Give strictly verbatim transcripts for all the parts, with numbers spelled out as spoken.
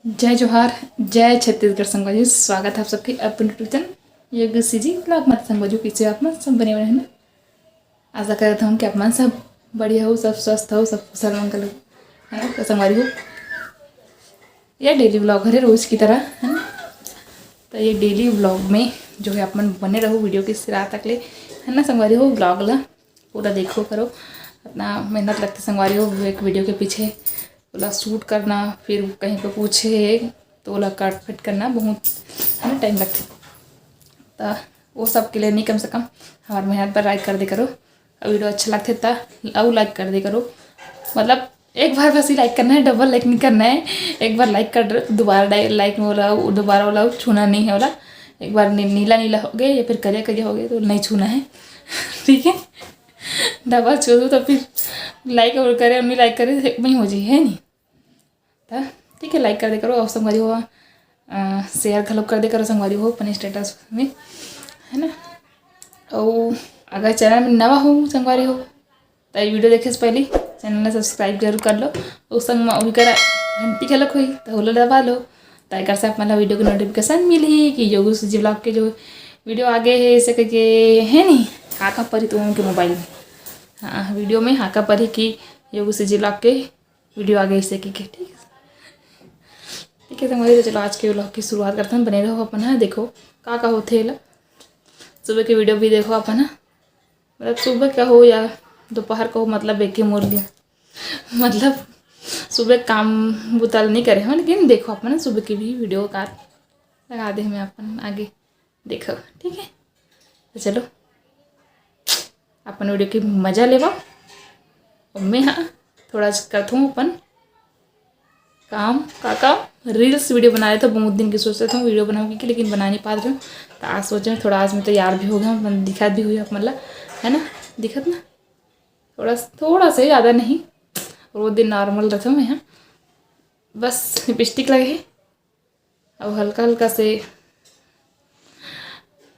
जय जोहार, जय छत्तीसगढ़ संगवारी, स्वागत है आप सबके अपन YouTube चैनल योगी सीजी ब्लॉग में। संगवारी, कैसे आप मन? सब बने हुए हैं ना? आशा करत हूँ कि आप मन सब बढ़िया हो, सब स्वस्थ हो, सब कुशल मंगल हो, है ना? तो संगवारी हो, ये डेली ब्लॉग हरे रोज की तरह, है ना? तो ये डेली ब्लॉग में जो है आप मन बने रहो वीडियो के सिरा तक ले, है ना संगवारी हो? ब्लॉग ला पूरा देखो करो, इतना मेहनत लगता संगवारी हो एक वीडियो के पीछे, ओला शूट करना, फिर कहीं पे पूछे तो ओला कट फिट करना बहुत, है ना, टाइम लगता। तो वो सब के लिए नहीं, कम से कम हमारे मेहनत पर लाइक कर दे करो। और वीडियो अच्छा लगथे त अउ लाइक कर दे करो। मतलब एक बार बस ही लाइक करना है, डबल लाइक नहीं करना है। एक बार लाइक कर दो, दोबारा लाइक में वाला, दोबारा वाला छूना नहीं है वाला। एक बार नी-, नीला नीला हो गए या फिर करिया करिया हो गए तो नहीं छूना है। ठीक है, डबल छू दो तो फिर लाइक और करे और नहीं लाइक करे, एक में ही हो जाए, है नहीं? तो ठीक है, लाइक कर दे करो और संगवारी हो, शेयर घलो कर दे करो संगवारी हो अपने स्टेटस में, है ना? और अगर चैनल में नवा हो संगवारी हो तो ये वीडियो देखे से पहले चैनल ला सब्सक्राइब जरूर कर लो। उस संग में वही करा घंटी घलक होई तो ओला दबा लो, तो एकर से आप मन ला वीडियो के नोटिफिकेशन मिलही कि योगी सीजी ब्लॉग के जो वीडियो आगे है, ऐसे करके है नहीं, हाका परी तो उनके मोबाइल में, हाँ, वीडियो में हाका परी कि योगी सीजी ब्लॉग के वीडियो आगे ऐसे करके, ठीक है। ठीक है संगवारी, तो चलो आज के व्लॉग की शुरुआत करते हैं। बने रहो अपन, हाँ, देखो का का होथे एला। सुबह के वीडियो भी देखो अपन, हाँ, मतलब सुबह का हो या दोपहर का हो, मतलब एक ही मोर लिया, मतलब सुबह काम बुता ल नहीं करे हो, लेकिन देखो अपन सुबह की भी वीडियो का लगा दे हमें अपन आगे, देखो, ठीक है। तो चलो अपन वीडियो के मजा लेवा। और मैं, हाँ, थोड़ा करथूँ अपन काम, का काम, रील्स वीडियो बना रहे थे। बहुत दिन की सोच रहे थे वीडियो बनाऊँ की, लेकिन बना नहीं पात रहे। तो आज सोचे थोड़ा, आज मैं तैयार भी हो गया हूँ, अपन दिखत भी हुई आप मतलब, है ना, दिखत ना, थोड़ा, थोड़ा से ज़्यादा नहीं, वो दिन नॉर्मल रहता हूँ मैं, हाँ, बस लिपस्टिक लगे है अब हल्का हल्का से।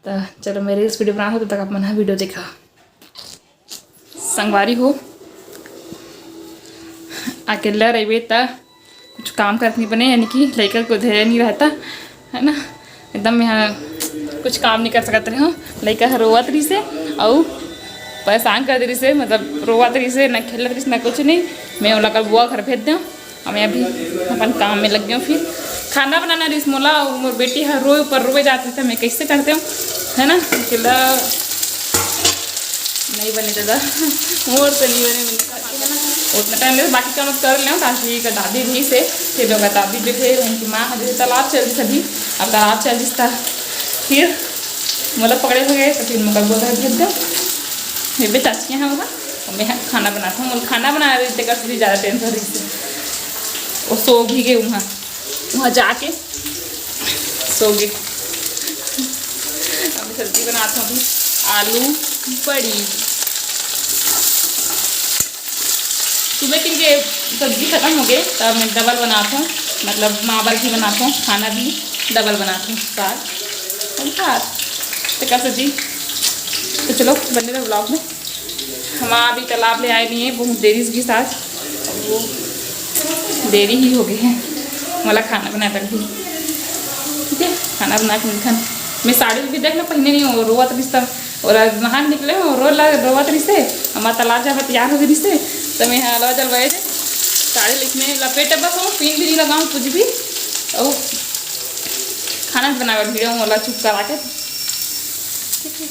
तो चलो मैं रील्स वीडियो बना, तब तक आप मन वीडियो देखा। संगवारी हो, अकेला रहिबे त कुछ काम करत नहीं बने, यानी कि लइका को धैर्य नहीं रहता, है ना? एकदम यहाँ कुछ काम नहीं कर सकत रहे हो। लइका ह रोवत रहिसे अउ परेशान कर दे रहिसे, मतलब रोवत रहिसे, ना खेलत रहिसे, ना कुछ नहीं। मैं ओला कल बुआ घर भेज दें। अब मैं अभी अपन काम में लग गया हूँ। फिर खाना बनाना रहिस मोला, अउ मोर बेटी हर रोए ऊपर रोए जाती, तो मैं कैसे करते हूँ, है ना? अकेला नहीं बने दादा, मोर तो नहीं बने, मैंने कहा, है ना? उतना टाइम ले बाकी काम कर लें, ताकि का दादी भी से, फिर लोग दादी भी थे, उनकी माँ हर जैसे तालाब चल रही सभी, अब तालाब चल रही था, फिर मोला पकड़े हो गए, तो फिर मोला बोला भेज दो, ये भी चाची हैं वहाँ। मैं खाना बनाता हूँ, खाना बना रही थी, कभी ज़्यादा टेंशन रही थी। वो सो भी गए वहाँ, वहाँ जाके सो गए। अभी सब्जी बनाता हूँ, अभी आलू बड़ी। सुबह के लिए सब्जी खत्म हो गए, तब मैं डबल बनाता हूँ, मतलब माँ बर भी बनाता हूँ, खाना भी डबल बनाता हूँ, साग और भात। तो कैसे जी, तो चलो बने रहो ब्लॉग में। हम अभी तालाब ले आए नहीं है, बहुत देरी से आज, वो देरी ही हो गई है। मोला खाना बनाए बर भी, ठीक है, खाना बना के खाना। मैं साड़ी भी देख ना पहने नहीं हूँ, रोवत रिश्ता और आज नहा निकले हो, रो ला रोवत रिश्ते। हमारा तालाब जाबे तैयार हो गई रिश्ते, तो मैं हाँ लो चल भाई साड़ी लिखने लपेटे बस हो, पिन भी नहीं लगाऊँ कुछ भी। और खाना भी बनावे वीडियो मोला चुप करा के, ठीक है।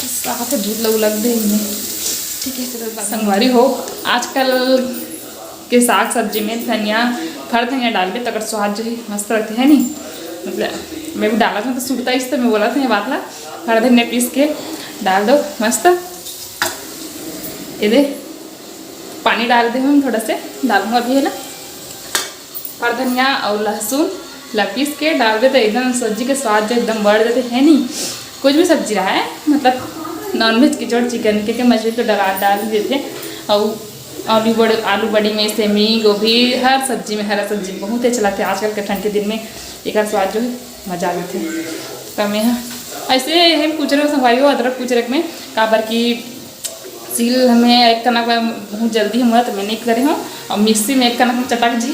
साथे दूध लग लग दे इन्हें। ठीक है, चलो संगवारी हो, आजकल के साग सब्जी में धनिया, फर धनिया डाल के तकर स्वाद जो है मस्त रहते है नहीं। मतलब मैं भी डाला था तो सुनता इस, तो मैं बोला था ये बात ला, फर धनिया पीस के डाल दो मस्त। ये दे पानी डाल दे हम थोड़ा से, डालूंगा अभी है ना। और धनिया और लहसुन ला पीस के डाल देते, एकदम सब्जी के स्वाद जो एकदम बढ़ देते है नहीं। कुछ भी सब्जी रहा है, मतलब नॉनवेज की जोड़ चिकन के, के मछली तो डरा डाल ही देते। और आलू बड़ आलू बड़ी में सेमी गोभी हर सब्जी में, हरा सब्जी में बहुत ही अच्छा लगता है। आजकल के ठंड के दिन में एक स्वाद जो है मजा आ जाते हैं। तो मैं ऐसे हम कुचरक में संगवारी हो, अदरक कुचरक में, काबर की सील हमें एक कनक बहुत जल्दी हुआ तो मैं नहीं करे हूँ, और मिक्सी में एक कनक में चटक जी।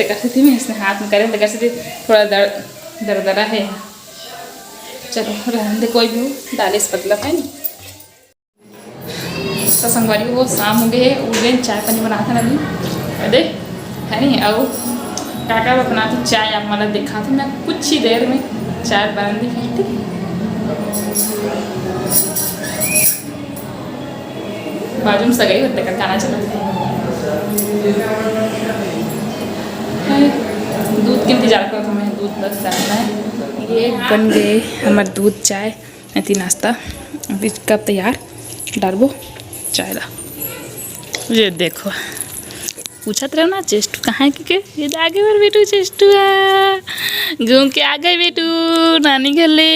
कर सकती मैं इसने हाथ में करें तो कर सकती, थोड़ा दर-, दरदरा है। चलो, रहने दे, कोई भी हो, डाले से मतलब है नहीं। तो संगवारी हो, शाम हो गए, उठ गए, चाय पानी बना था अभी, दे, है नहीं? और काका बना तो चाय आप मतलब दिखा था, मैं कुछ ही देर में चाय बन दी फिर, ठीक है? बाजू में सगाई होते का गाना चला। दूध के इंतजार करो, तुम्हें दूध बस डालना है। ये बन गए हमार दूध चाय, अति नाश्ता। अभी कब तैयार, डालबो चाय ला। ये देखो, पूछत रहो ना चेस्टू कहाँ है, क्योंकि ये आगे बर बेटू चेस्टू है, घूम के आ गए बेटू नानी घर ले।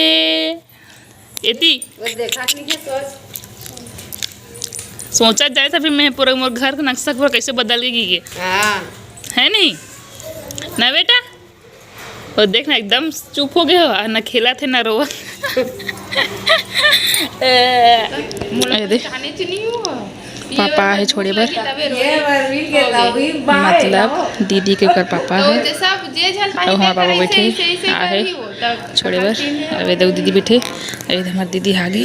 एती वो देखा कि नहीं है सोच। सोचा जाए तो फिर मैं पूरा मोर घर का नक्शा पूरा कैसे बदल के गई है। हाँ। है नहीं ना बेटा? वो देखना एकदम चुप हो गए हो, ना खेला थे ना रोवा। ए, अरे दे। पापा आहे छोड़े बर। मतलब दीदी के ओकर पापा है। अउ हमार पापा बैठे आहे छोड़े बर। अबे देखो दीदी बैठे। अबे हमार दीदी आगे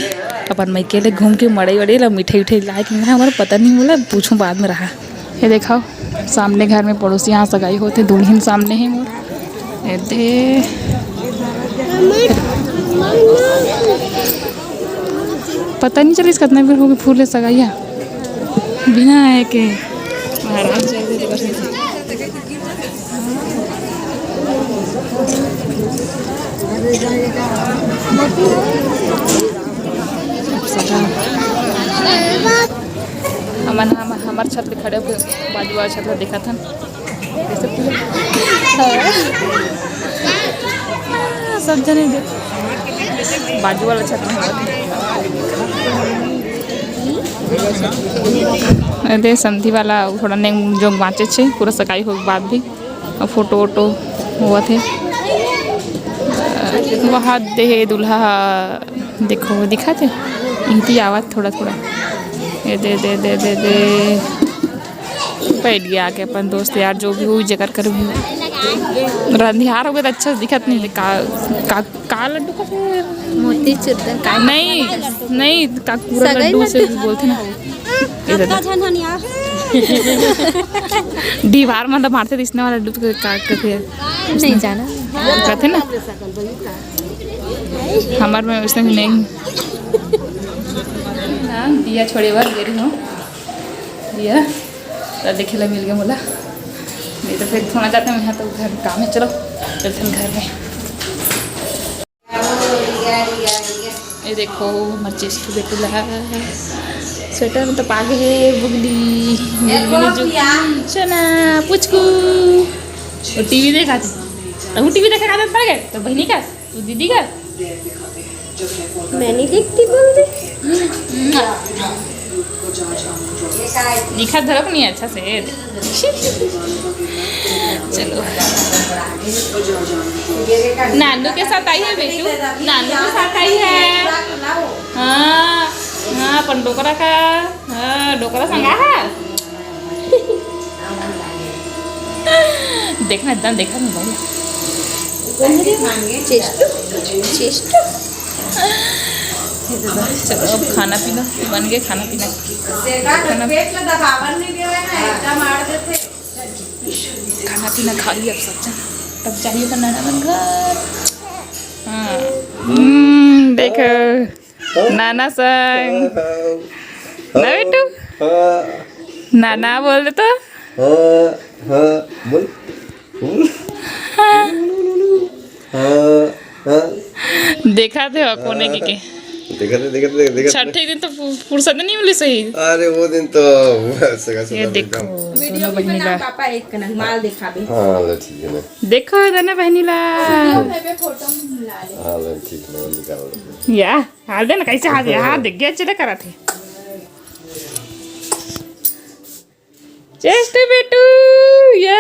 अपन मइके ले घूम के मड़ई वड़ई ला मिठाई उठाई लाए कि नहीं, हमारा पता नहीं, बोला पूछूं बाद में रहा। ये देखो सामने घर में पड़ोसी यहाँ सगाई होते, दुल्हन सामने है मोर। ए दे। पता नहीं चलिस कितना बेर हो गए फूल ले सगाइया। बिना आए के। हमन हम, हमर छत ले खड़े होके बाजू वाला छत ला देखत हन। सब जने देख, बाजू वाला छत में। अरे समधी वाला थोड़ा नेंग जोग बाँचे छे, पूरा सगाई होके बाद भी। अउ फोटो वोटो होवत हे। वहाँ दे हे दूल्हा ह, देखो दिखत हे, इहती आवत थोड़ा थोड़ा। ये दे, दे, दे, दे, दे। बैठ गया आके अपन दोस्त यार, जो भी हुई जेकर कर भी। रंधियार हो गए तो अच्छा से दिखत नहीं। का, का, का लड्डू का फिर? मोती चूर का। नहीं, नहीं, का पूरा सगाई लड्डू से लड्डू। भी बोलते ना। इधर। दीवार मतलब मारते तो इसने वाला लड्डू तो का कहते हैं? नहीं जाना। कहते ना। हमार में उसने नहीं। हाँ, दिया छोड़े बार दे रही हूँ। दिया तो देखे ला मिल गया बोला। नहीं तो फिर थोड़ा जाते हैं, यहाँ तो घर काम है। चलो चलते हैं घर में। ये देखो, हमर चेस्टू बेटू ला स्वेटर में तो पागे हे बुगली, बुगली जो चना पुचकू। वो टीवी देखा थी, तो वो टीवी देखा था, पड़ गए तो बहनी का, तू दीदी का। मैं नहीं देखती, बोल दे। दिखा धरक नहीं अच्छा से। चलो, नानू के साथ आई है बेटू, नानू के साथ आई है। हाँ, हाँ, अपन डोकरा का, हाँ, डोकरा संगा है। देखना, एकदम देखा नहीं भाई। चेस्टू, चेस्टू। चलो, अब खाना पीना बन गए, खाना पीना, खाना, पेट में दबावन नहीं देवे ना, एकदम आड़ देते। खाना पीना खा लिया अब सब जन, तब जाइए तो नाना मन घर। हाँ। हम्म, देखो, नाना संग। ना बेटू? हाँ। नाना बोल दे तो। हाँ, हाँ, बोल। हाँ। हाँ, हाँ। देखा थे कोने की के। देखा थे, देखा थे, देखा थे। छठे दिन तो फु-, फुर्सत नहीं मिली सही। अरे वो दिन तो सगा ये सगा देखो, एकदम। वीडियो दोनों भी बहिनी बना, का। पापा एक कनक माल दिखाबे। हाँ, ले ठीक है ना। देखो दोनों बहिनी ला। वीडियो में भी फोटो मिला ले। हाँ, ले ठीक है, निकाल ले। या, हाल दे ना, कैसे हाल दे? हाँ, देख गया, चले करा थे। चेस्ट बेटू, या।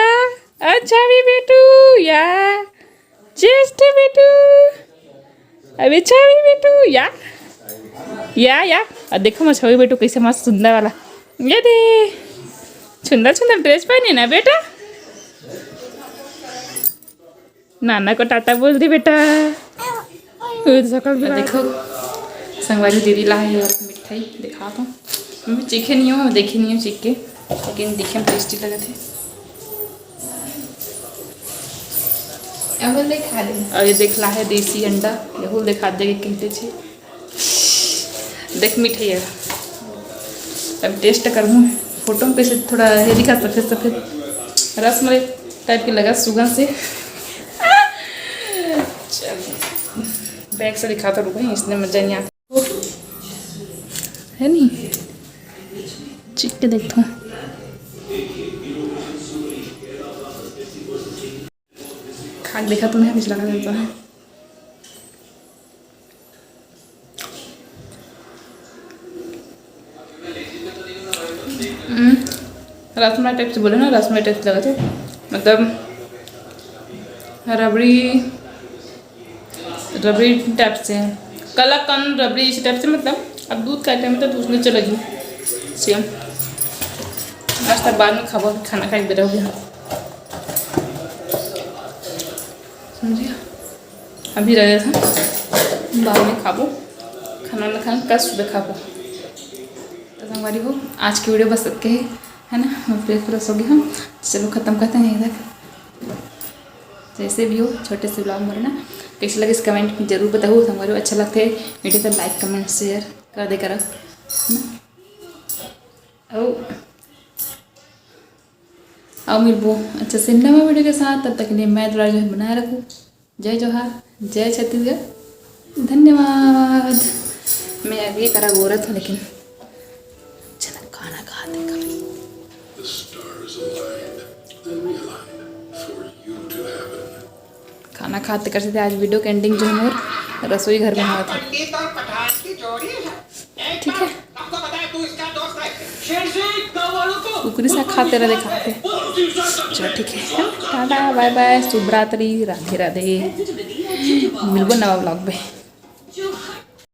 अच्छा भी बेटू, या। चेस्ट बेटू। अबे छवि बेटू, या, या, या। अब देखो मैं छवि बेटू कैसे मस्त सुंदर वाला। ये दे। सुंदर, सुंदर ड्रेस पहने ना बेटा। नाना को टाटा बोल दे बेटा। वो तो सकल भी देखो, संगवारी दीदी ला है और मिठाई दिखा दो। मैं चीखे नहीं हूँ, देखे नहीं हूँ चीख के, लेकिन दिखे में टेस्टी लगत है। अब ले खा ले। और ये देख ला है देसी अंडा, यहू दिखा दे कहते छे। देख मिठाई है, अब टेस्ट करबो। फोटो में कैसे थोड़ा ये दिखा, सफेद सफेद रसमलाई टाइप के लगा सुगंध से। चल, बैक से दिखाता, रुको, इसने मजा नहीं आता है नी। चीख के देखता हूँ। खा के देखा तुम्हें, कुछ लगा देता है। हम्म, रसमलाई टाइप से बोले ना, रसमलाई टाइप से लगा थे, मतलब रबड़ी, रबड़ी टाइप से, कलाकंद रबड़ी इसी टाइप से, मतलब अब दूध का आइटम तो दूध में चलेगी। सेम नाश्ता बाद में खाबो, अभी खाना खाए के बेरा हो गया, समझिया। अभी रह था, बाद में खाबो, खाना वाना खाना कल सुबह खाबो। तो संगवारी हो, आज की वीडियो बस इतने ही है ना, मैं फ्रेश फ्रेश हो गई हूँ। चलो खत्म करते हैं यहीं तक। जैसे भी हो, छोटे से ब्लॉग में ना कैसे लगे इस कमेंट में जरूर बताओ। संगवारी हो, अच्छा लगता है वीडियो तो लाइक कमेंट शेयर कर दे करा, है ना? और और मिलबो अच्छा से नवा वीडियो के साथ। तब तक के लिए मैं दुलार जो है बनाए रखूँ। जय जोहार, जय छत्तीसगढ़, धन्यवाद। मैं अभी करा गोरत हूँ, लेकिन चला खाना खा दे। The stars aligned, then realigned for you to heaven. खाना खाते करते आज वीडियो के एंडिंग जो है मोर रसोई घर में हुआ था। ठीक है, कुकरी सा खाते रहे खाते। चलो ठीक है, टाटा बाय बाय, शुभ रात्रि, राधे राधे, मिलबो नवा ब्लॉग में।